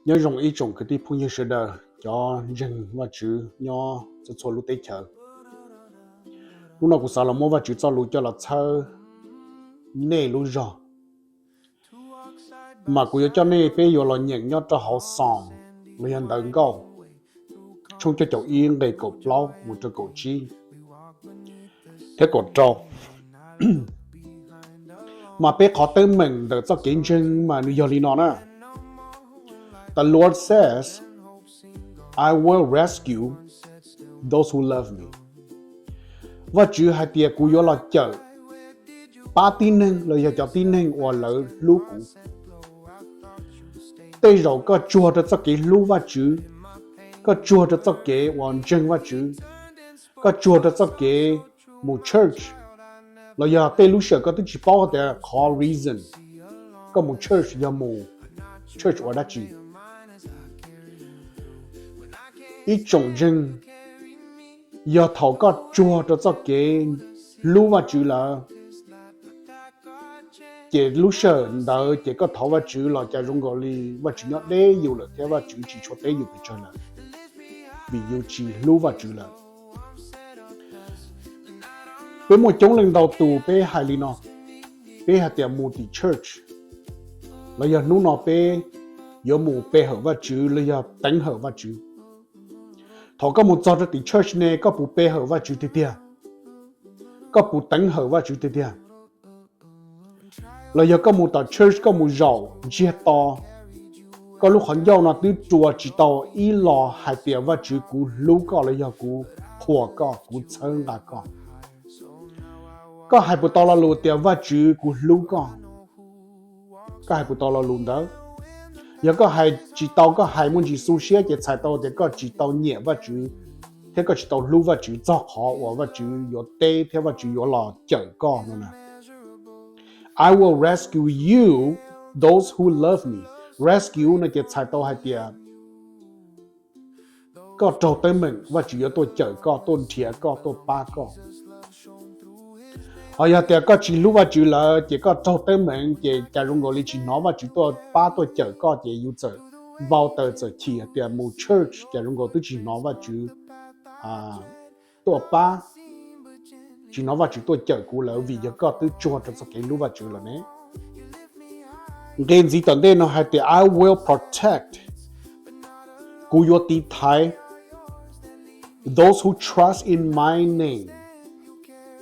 Nyob zoo ib tsoom kwv tij phooj ywg sawv daws cov ntseeg Vajtswv nyob txhua txhua lub teb chaws. Hnub no kuv xav los muab Vajtswv txoj lus coj los txhawb nej lub zog, mas kuv yuav coj nej peb yuav los nyeem nyob rau hauv Xoo los yog Ntawv Nkauj tshooj cuaj caum ib nqe kaum plaub mus rau kaum tsib thiab kaum rau. Mas peb qhov teeb meem ntawm txoj kev ntseeg mas nws yog li no na: The Lord says, I will rescue those who love me. Vajtswv hais tias kuv yuav los cawm pab tib neeg los yog cov tib neeg uas lawv hlub kuv. Tej zaum koj tsuag rau txoj kev hlub Vajtswv, koj tsuag rau txoj kev uas ntseeg Vajtswv, koj tsuag rau txoj kev mus church, los yog tej lub sij hawm koj twb tsis paub tias qhov reason koj mus church yog mus church ua dab tsi. Ib tsoom ntseeg, yog thaum koj tsuag rau txoj kev hlub Vajtswv lawm, ces lub sij hawm ntawd ces koj thov Vajtswv los cas zoo nkaus li Vajtswv nyob deb yus lawm thiab Vajtswv tsis tshua teb yus pes tsawg lawm, vim yus tsis hlub Vajtswv lawm. Peb muaj coob leej ntau tus peb hais li no, peb hais tias mus tim church, los yog hnub no peb yuav mus pe hawm Vajtswv los yog teev hawm Vajtswv. Thaum koj mus txog rau tim church ne koj puas pe hawm Vajtswv tiag tiag? Koj puas teev hawm Vajtswv tiag tiag? Los yog koj mus tom church koj mus zaum ntsiag to, koj lub qhov ncauj no twb rua tsis tau ib los hais tias Vajtswv kuv hlub koj los yog kuv qhuas koj kuv txhawb nqa koj. Koj hais puas tau lo lus tias Vajtswv kuv hlub koj? Koj hais puas tau lo lus ntawd? Yog koj hais tsis tau, koj hais muaj ntsis xu siab ces txhais tau tias koj tsis tau nyiam Vajtswv thiab koj tsis tau hlub Vajtswv txog qhov uas Vajtswv yuav teb thiab Vajtswv yuav los cawm koj no na. I will rescue you, those who love me. Rescue no ces txhais tau hais tias koj raug teeb meem Vajtswv yuav tuaj cawm koj, tuaj nrhiav koj, tuaj pab koj. Ho yog tias koj tsis hlub Vajtswv lawm ces koj raug teeb meem ces cas zoo nkaus li tsis hnov Vajtswv tuaj pab tuaj cawm koj ces yus txawm npau taws txawm chim tias mus church cas zoo nkaus twb tsis hnov Vajtswv tuaj pab, tsis hnov Vajtswv tuaj cawm kuv lawm vim yog koj twb tsuag rau txoj kev hlub Vajtswv lawm ne. Nqe ntxiv tom ntej no hais tias I will protect, kuv yuav tiv thaiv, those who trust in my name,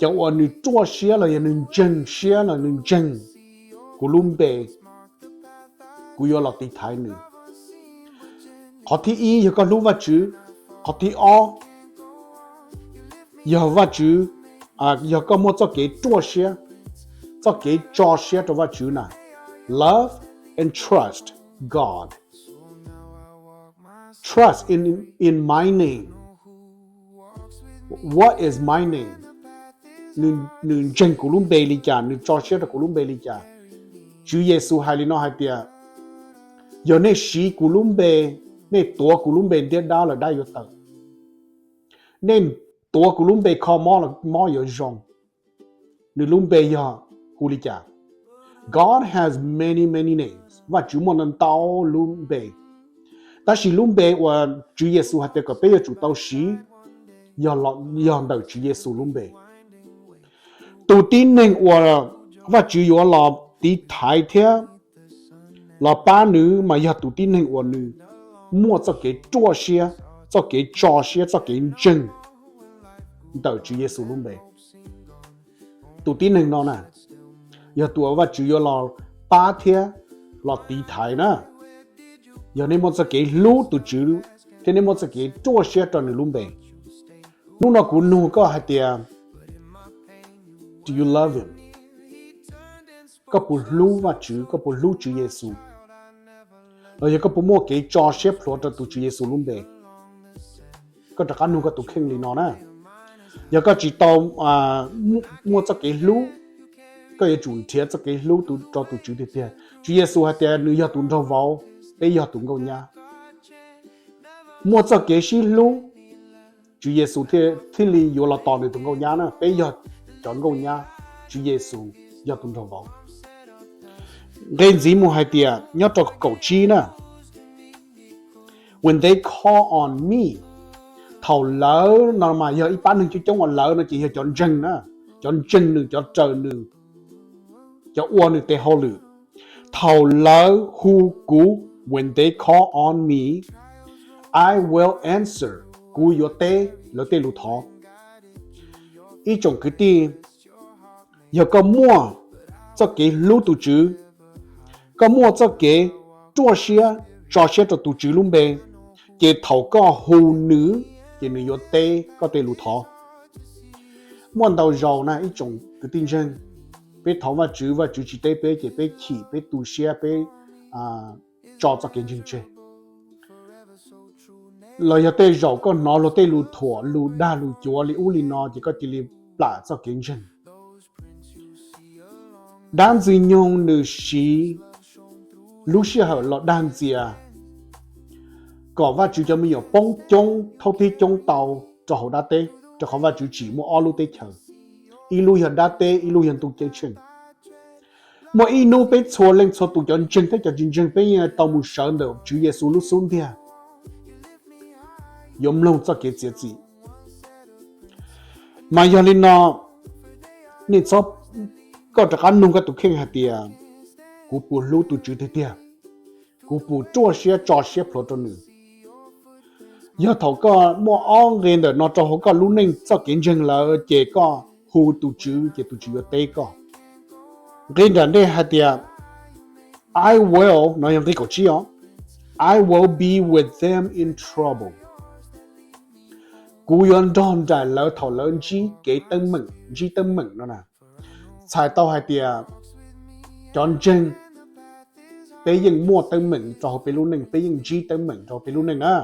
cov uas nws ruaj siab los yog nws ntseeg siab los nws ntseeg kuv lub npe, kuv yuav los tiv thaiv nws. Qhov thib ib yog koj hlub Vajtswv. Qhov thib ob yog Vajtswv, yog koj muaj txoj kev ruaj siab, txoj kev tso siab rau Vajtswv na. Love and trust God. Trust in, in my name. What is my name? Nws ntseeg kuv lub npe li cas, nws tso siab rau kuv lub npe li cas? Tswv Yexus hais li no hais tias, yog nej siv kuv lub npe, nej tuav kuv lub npe ntiab dab los dab yuav tawm. Nej tuav kuv lub npe kho mob los mob yuav zoo. Nws lub npe yog hu li cas? God has many, many names. Vajtswv muaj ntau ntau lub npe. Tab sis lub npe uas Tswv Yexus hais tias kom peb yuav tsum tau siv yog ntawm Tswv Yexus lub npe. Tus tib neeg uas Vajtswv yuav los tiv thaiv thiab los pab nws mas yog tus tib neeg uas nws muaj txoj kev ruaj siab, txoj kev tso siab, txoj kev ntseeg ntawm Tswv Yexus lub npe. Tus tib neeg no na, yog tus uas Vajtswv yuav los pab thiab los tiv thaiv na. Yog nej muaj txoj kev hlub tus Tswv thiab nej muaj txoj kev ruaj siab rau nws lub npe. Hnub no kuv nug koj hais tias, do you love him? Koj puas hlub Vajtswv, koj puas hlub Tswv Yexus? Los yog koj puas muaj kev tso siab plhuav rau tus Tswv Yexus lub npe? Koj rov qab nug koj tus kheej li no na. Yog koj tsis tau muaj txoj kev hlub, koj yuav tsum nrhiav txoj kev hlub rau tus Tswv tiag tiag. Tswv Yexus hais tias nws yog tus nraug vauv, peb yog tus nkauj nyab. Muaj txoj kev sib hlub, Tswv Yexus thiaj li yuav los tos nws tus nkauj nyab na. Peb yog cov nkauj nyab, Tswv Yexus yog tus nraug vauv. Nqe ntxiv mus hais tias nyob rau kaum tsib na, When they call on me, thaum lawv no mas yog ib pab neeg coob coob uas lawv no ces yog cov ntseeg na, cov ntseeg nws, cov raws nws, cov ua nws tes hauj lwm. Thaum lawv hu kuv, when they call on me, I will answer, kuv yuav teb lawv tej lus thov. Ib tsoom kwv tij, yog koj muaj txoj kev hlub tus Tswv, koj muaj txoj kev ruaj siab tso siab rau tus Tswv lub npe, ces thaum koj hu nws, ces nws yuav teb koj tej lus thov. Muaj ntau zaus na ib tsoom kwv tij ntseeg, peb thov Vajtswv, Vajtswv tsis teb peb ces peb chim, peb tu siab, peb tso txoj kev ntseeg tseg. Los yog tej zaum koj hnov luag tej lus thuam, lus dag lus cuav li ub li no ces koj cia li plam txoj kev ntseeg. Dab ntxwg nyoog nws siv lub sij hawm los dag ntxias kom Vajtswv cov me nyuam poob coob thaub tib coob tau rau hauv dab teb, rau qhov Vajtswv tsim muaj ob lub teb chaws, ib lub yog dab teb, ib lub yog ntuj ceeb tsheej. Muaj ib hnub peb txhua leej txhua tus cov ntseeg thiab cov tsis ntseeg peb yeej tau mus sawv ntawm Tswv Yexus lub xub ntiag, yuav mloog txoj kev txiav txim. Mas yog li no, nej txhob, koj rov qab nug koj tus kheej hais tias, kuv puas hlub tus Tswv tiag tiag? Kuv puas ruaj siab tso siab plhuav rau nws? Yog thaum koj muaj ob nqe ntawm no rau hauv koj lub neej txoj kev ntseeg lawm ces koj hu tus Tswv ces tus Tswv yuav teb koj. Nqe nram ntej hais tias, I will, no yog nqe kaum tsib os, I will be with them in trouble. Kuv yuav nrog nraim lawv thaum lawv ntsib kev teeb meem, ntsib teeb meem no na. Txhais tau hais tias cov ntseeg, peb yeej muaj teeb meem rau hauv peb lub neej, peb yeej ntsib teeb meem rau hauv peb lub neej na.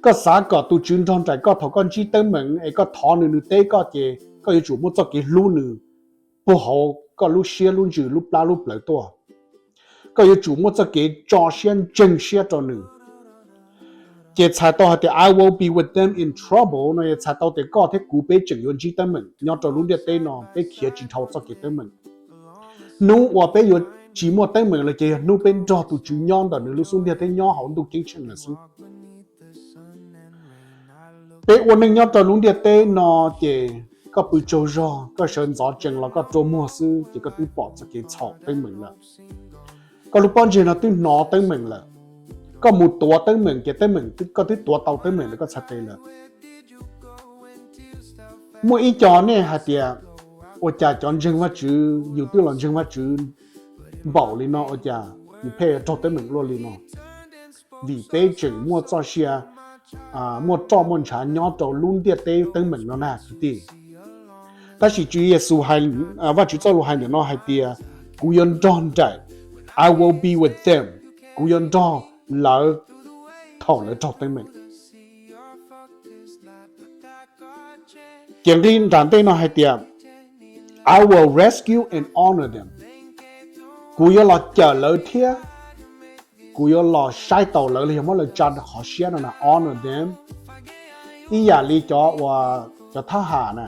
Koj xav kom tus Tswv nrog nraim koj thaum koj ntsib teeb meem es koj thov nws, nws teb koj ces koj yuav tsum muaj txoj kev hlub nws puag hauv koj lub siab lub ntsws lub plab lub plawv tuaj. Koj yuav tsum muaj txoj kev tso siab ntseeg siab rau nws. Ces txhais tau hais tias I will be with them in trouble no yog txhais tau tias koj thiab kuv peb tseem yuav ntsib teeb meem nyob rau lub ntiaj teb no, peb khiav tsis dhau txoj kev teeb meem. Hnub uas peb yuav tsis muaj teeb meem lawm ces yog hnub peb nrog tus Tswv nyob ntawm nws lub xub ntiag thiab nyob hauv ntuj ceeb tsheej lawm xwb. Peb ua neej nyob rau lub ntiaj teb no ces koj pw tsaug zog, koj sawv ntxov tsees los koj rua muag xwb ces koj twb pom txoj kev txhaum teeb meem lawm. Koj lub pob ntseg no twb hnov teeb meem lawm. Koj mus tuav teeb meem ces teeb meem, koj twb tuav tau teeb meem lawm, koj txhais tes lawm. Muaj ib co nej hais tias, ua cas cov ntseeg Vajtswv, yus twb los ntseeg Vajtswv npaum li no ua cas yus pheej raug teeb meem luaj li no? Vim peb tseem muaj txoj sia muaj roj muaj ntshav nyob rau lub ntiaj teb teeb meem no na kwv tij. Tab sis Tswv Yexus, Vajtswv txoj lus hais ntawm no hais tias, kuv yuav nrog nraim, I will be with them, kuv yuav nrog lawv thaum lawv raug teeb meem. Ces nqe nram ntej no hais tias, I will rescue and honor them, kuv yuav los cawm lawv thiab kuv yuav los saib taus lawv los yog muab lawv tsa qhov siab no na, honor them. Ib yam li cov, cov thab ham na,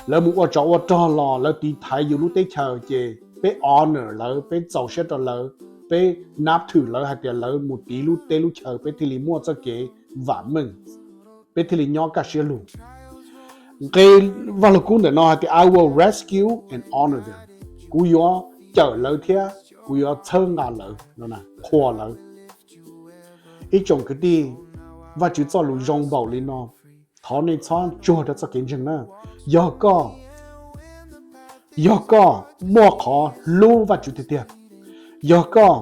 lawv mus ua tsov ua rog los lawv tiv thaiv yus lub teb chaws ces peb honor lawv, peb txaus siab rau lawv, peb nab thwm lawv hais tias lawv mus tiv lub teb lub chaw peb thiaj li muaj txoj kev vam meej, peb thiaj li nyob kaj siab lug. Nqe Vaj Lug Kub ntawm no hais tias I will rescue and honor them, kuv yuav cawm lawv thiab kuv yuav txhawb nqa lawv, qhuas lawv. Ib tsoom kwv tij, Vajtswv txoj lus zoo npaum li no, thov nej txhob tsuag rau txoj kev ntseeg na. Yog koj, yog koj muaj qhov hlub Vajtswv tiag tiag, yog koj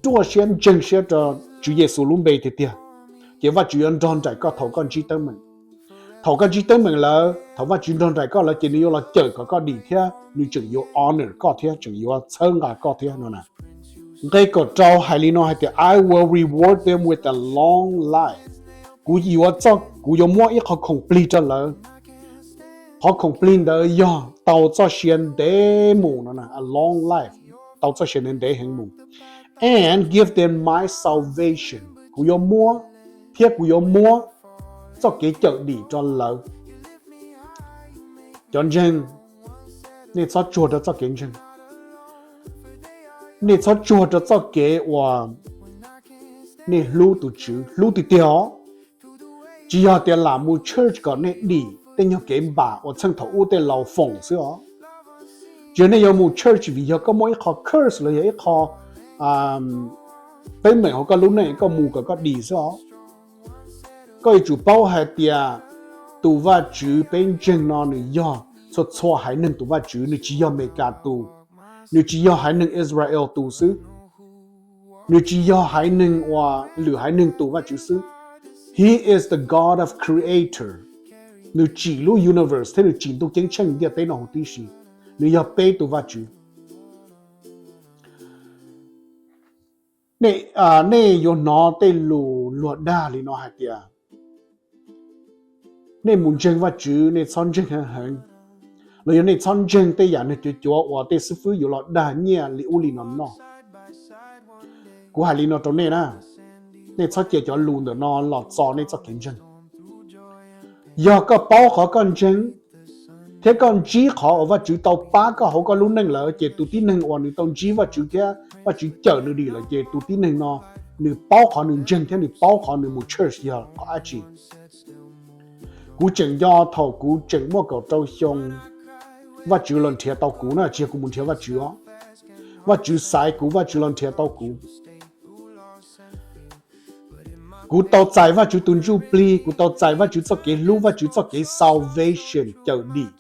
ruaj siab ntseeg siab rau Tswv Yexus lub npe tiag tiag, ces Vajtswv yuav nrog nraim koj thaum koj ntsib teeb meem. Thaum koj ntsib teeb meem lawm, thaum Vajtswv nrog nraim koj lawm ces nws yuav los cawm kom koj dim thiab nws tseem yuav honor koj thiab tseem yuav txhawb nqa koj thiab no na. Nqe kaum rau hais li no hais tias I will reward them with a long life, kuv yuav, kuv yuav muab ib qho khoom plig rau lawv. Qhov khoom plig ntawd yog tau txoj sia ntev mus no, a long life, tau txoj sia ntev ntev heev mus. And give them my salvation, kuv yuav muab, thiab kuv yuav muab txoj kev cawm dim rau lawv. Cov ntseeg, nej txhob tsuag rau txoj kev ntseeg. Nej txhob tsuag rau txoj kev uas nej hlub tus Tswv, hlub tiag tiag os. Tsis yog tias lam mus church kom nej dim tej nyuag kev npam uas txheej thaum ub tej laus foom xwb os. Tsis yog nej yuav mus church vim yog koj muaj ib qho curse los yog ib qho teeb meem hauv koj lub neej koj mus kom koj dim xwb os. Koj yuav tsum paub hais tias tus Vajtswv peb ntseeg no nws yog txhua txhua haiv neeg tus Vajtswv, nws tsis yog Amelikas tus, nws tsis yog haiv neeg Israel tus xwb, nws tsis yog haiv neeg uas lwm haiv neeg tus Vajtswv xwb. He is the God of creator. Nws tsim lub universe thiab nws tsim ntuj ceeb tsheej ntiaj teb no huv tib si. Nws yog peb tus Vajtswv. Nej yuav hnov tej lus luag dag li no hais tias, nej mus ntseeg Vajtswv nej txhob ntseeg heev heev, los yog nej txhob ntseeg tej yam neeg cuav cuav uas tej xib fwb yuav los dag nyiaj li ub li no noj. Kuv hais li no rau nej na, nej txhob cia cov lus ntawm no los txo nej txoj kev ntseeg. Yog koj paub qhov koj ntseeg thiab koj ntsib qhov uas Vajtswv tau pab koj hauv koj lub neej lawm ces tus tib neeg uas nws tau ntsib Vajtswv thiab Vajtswv cawm nws dim lawm ces tus tib neeg no nws paub qhov nws ntseeg thiab nws paub qhov nws mus church yog qhov dab tsi. Kuv tseem nco thaum kuv tseem muaj kaum rau xyoo, Vajtswv los nrhiav tau kuv na, tsis yog kuv mus nrhiav Vajtswv os. Vajtswv xaiv kuv, Vajtswv los nrhiav tau kuv. Kuv tau txais Vajtswv tus ntsuj plig, kuv tau txais Vajtswv txoj kev hlub, Vajtswv txoj kev salvation cawm dim.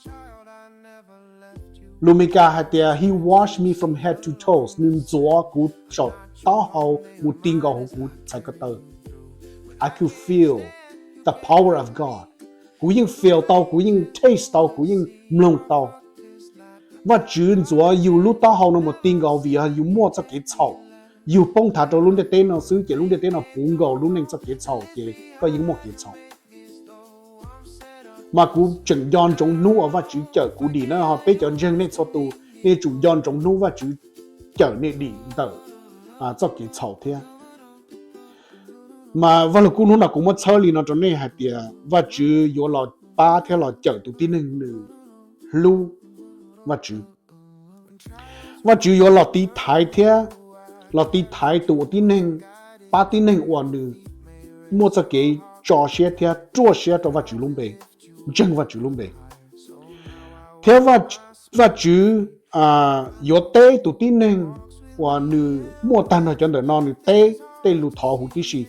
Lus Amelikas hais tias he washed me from head to toes, nws ntxuav kuv saum taub hau mus ti nkaus hauv kuv txhais ko taw. I could feel the power of God. Kuv yeej feel tau, kuv yeej taste tau, kuv yeej mloog tau. Vajtswv ntxuav yus lub taub hau no mus ti nkaus vim yog yus muaj txoj kev txhaum. Yus poob nthav rau lub ntiaj teb no xwb ces lub ntiaj teb no puv nkaus lub neej txoj kev txhaum ces koj yeej muaj kev txhaum. Mas kuv tseem nco ntsoov hnub uas Vajtswv cawm kuv dim na, ho peb cov ntseeg nej txhua tus nej yuav tsum nco ntsoov hnub Vajtswv cawm nej dim ntawm txoj kev txhaum thiab. Mas Vaj Lug Kub hnub no kuv muab txhawb li no rau nej hais tias Vajtswv yuav los pab thiab los cawm tus tib neeg nws hlub Vajtswv. Vajtswv yuav los tiv thaiv thiab los tiv thaiv tus uas tib neeg, pab tib neeg uas nws muaj txoj kev tso siab thiab ruaj siab rau Vajtswv lub npe, ntseeg Vajtswv lub npe. Thiab Vajtswv yuav teb tus tib neeg uas nws muaj tag nrho cov ntawm no, nws teb tej lus thov huv tib si.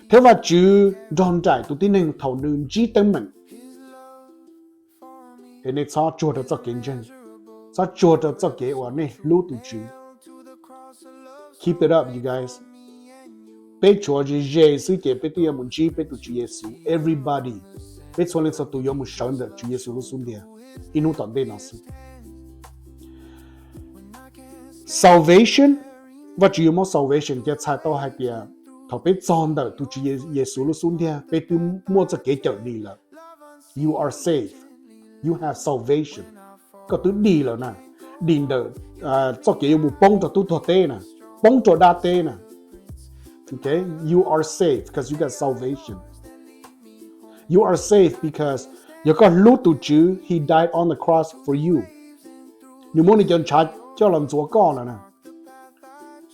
Thiab Vajtswv nrog nraim tus tib neeg thaum nws ntsib teeb meem. Es nej txhob tsuag rau txoj kev ntseeg, txhob tsuag rau txoj kev uas nej hlub tus Tswv. Keep it up, you guys. Peb tshuav ze ze xwb ces peb twb yuav mus ntsib peb tus Tswv Yexus. Everybody, peb txhua leej txhua tus yuav mus sawv ntawm Tswv Yexus lub xub ntiag ib hnub tom ntej no xwb. Salvation, Vajtswv yuav muab salvation, ces txhais tau hais tias thaum peb txog ntawm tus Tswv Yexus lub xub ntiag peb twb muaj txoj kev cawm dim lawm. You are saved. You have salvation. Koj twb dim lawm na. Dim ntawm txoj kev yuav mus poob rau tub tuag teb na, poob rau dab teb na. You are saved because you got salvation. You are saved because yog koj hlub tus Tswv, He died on the cross for you. Nws muab nws cov ntshav coj los ntxuav koj lawm na.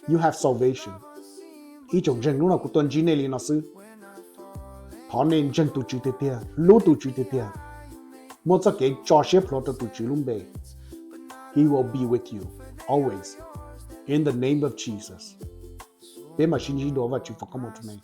You have salvation. Ib tsoom ntseeg, hnub no kuv tuaj ntsib nej li no xwb. Thov nej ntseeg tus Tswv tiag tiag, hlub tus Tswv tiag tiag, muab txoj kev tso siab plhuav rau tus Tswv lub npe. He will be with you always. In the name of Jesus. Peb mam sib ntsib dua, Vajtswv foom koob hmoov rau nej.